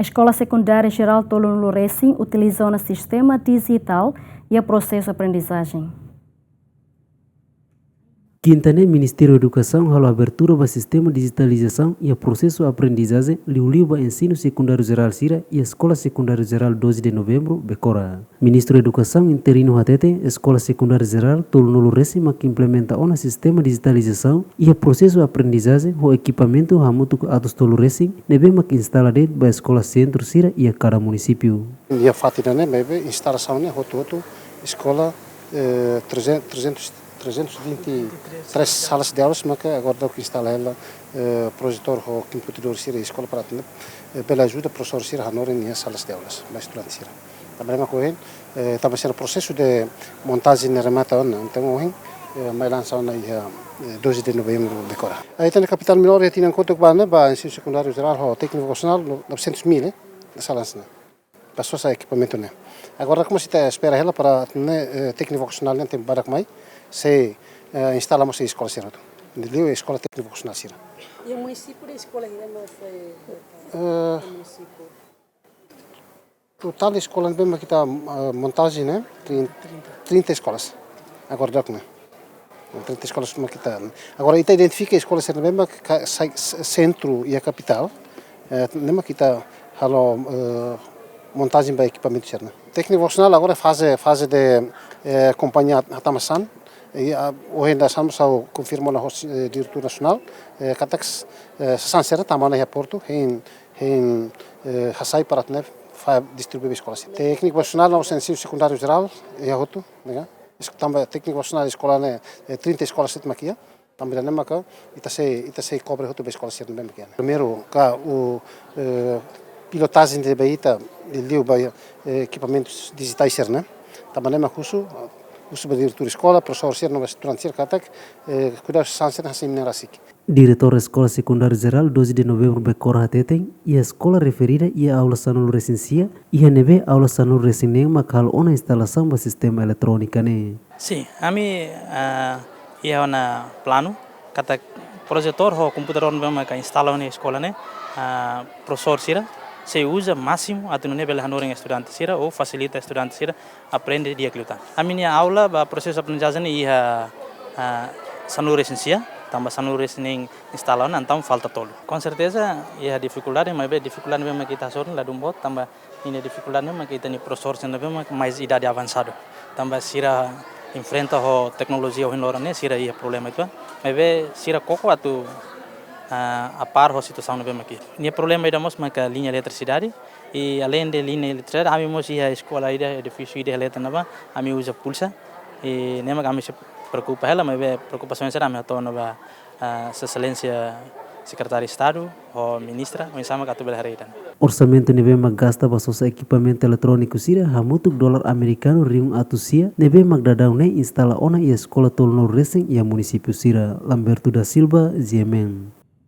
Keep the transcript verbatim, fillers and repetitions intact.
Eskola Sekundária Jerál tolunulu resin utiliza ona sistema dijitál iha prosesu aprendizajen. Kinta ne'e, Ministériu Edukasaun halo abertura ba sistema dijitalizasaun iha prosesu aprendizajen liuliu ba ensinu sekundáriu jerál sira iha Eskola Sekundáriu Jerál Doze de Novembro, Becora. Ministru Edukasaun interinu hatete, Eskola Sekundáriu Jerál tolunulu resin mak implementa ona sistema dijitalizasaun iha prosesu aprendizajen ho ekipamentu hamutuk atus tolu resin ne'ebé mak instala de'it ba eskola sentru sira iha kada munisípiu. Iha fatin ida-ne'e, maibé instalasaun ne'e hotu-hotu eskola, eh, trezentos, trezentos, trezentos e vinte e três salas de aulas maka agora daudaun instala hela, eh, projetór ho komputadór sira iha eskola para atende, eh, bele ajuda profesór sira hanorin iha salas de aulas ba estudante sira. Tanba ne'e mak ohin, eh, tanba sira prosesu de montajen ne'e remata ona, entaun ohin, eh, mai lansa ona iha, eh, Doze de Novembro, Becora. Ita-nia kapitál minór iha tinan kotuk ba ne'e, ba ensinu sekundáriu jerál ho tékniku vokasionál no-, novecentos mil, eh, salas ne'e. Ba sosa ekipamentu ne'e. Agora, komu ita espera hela para ne'e, eh, tékniku vokasionál ne'e tenke barak mai, sei, eh, instala mós iha eskola sira hotu. Liuliu eskola tékniku vokasionál sira. Iha munisípiu ida eskola hira mak, eh, Eh, munisípiu? Totál eskola ne'ebé mak ita, eh, montajen ne'e, trin-, trinta. Trinta eskolas. Agora daudaun ne'e. Trinta eskolas mak ita. Agora ita identifika eskola sira ne'ebé mak ka-, sai, s-, sentru iha kapitál, eh, ne'e mak ita halo, eh, montajen ba ekipamentu sira ne'e. Tékniku vokasionál agora faze, faze de, eh, akompaña hatama sasán. I, ah, ohin daudaun sasán mós ha'u konfirma ona ho, eh, diretór nasionál, eh, katak, eh, sasán sira tama ona iha portu, hein, hein, eh, hasai para atende fó distribui ba eskola sira. Tékniku vokasionál no ensinu sekundáriu jerál, iha hotu, ne'e ka? Es-, tanba tékniku vokasionál eskola ne'e, eh, trinta eskola sira mak iha. Tanba ida-ne'e maka ita sei, ita sei kobre hotu ba eskola sira ne'ebé mak iha. Primeiru, ka o, eh, pilotajen ne'ebé ita liuliu ba, eh, ekipamentus dijitais sira ne'e. Tanba ne'e mak husu, husu ba diretór eskola, profesór sira no ba estudante sira katak, eh, kuidadu sasán sira hasai mineral sik. Diretór Eskola Sekundáriu Jerál Doze de Novembro Becora hateten, iha eskola referida iha aula sanulu resin sia, iha ne'ebé aula sanulu resin neen mak halo ona instalasaun ba sistema eletrónika ne'e. Sin, ami, ah, iha ona planu, katak projetór ho komputadór ne'ebé maka instala ona iha eskola ne'e, ah, profesór sira sei uza másimu atu nune'e bele hanorin estudante sira ou fasilita estudante sira aprende di'ak liután. Ami-nia aula ba prosesu aprendizajen ne'e iha, ah, sanulu resin sia, tanba sanulu resin neen instala ona, entaun falta tolu. Com certeza, iha difikuldade, maibé difikuldade ne'ebé mak ita hasoru la dún boot, tanba ninia difikuldade ne'e mak ita-nia profesór sira ne'ebé mak mais idade avansadu. Tanba sira enfrenta ho teknolojia ohin loron ne'e, sira iha problema uitoan. Maibé sira koko atu, ah, a par ho situasaun ne'ebé mak iha. Nia problema ida mós maka liña eletrisidade. I além de liña eletrisidade, ami mós iha eskola ida, edifísiu ida iha leten ne'ebá, ami uza pulsa. I ne'e mak ami sei preokupa hela, maibé preokupasaun sira ami hato'o ona ba, ah, Sua Exelénsia Sekretáriu Estadu ho ministra, oinsá mak atu bele haree ida-ne'e. Orsamentu ne'ebé mak gasta ba sosa ekipamentu eletróniku sira hamutuk dolar amerikanu rihun atus sia, ne'ebé mak daudaun ne'e instala ona iha eskola tolunulu resin iha munisípiu sira. Lamberto da Silva, G M N.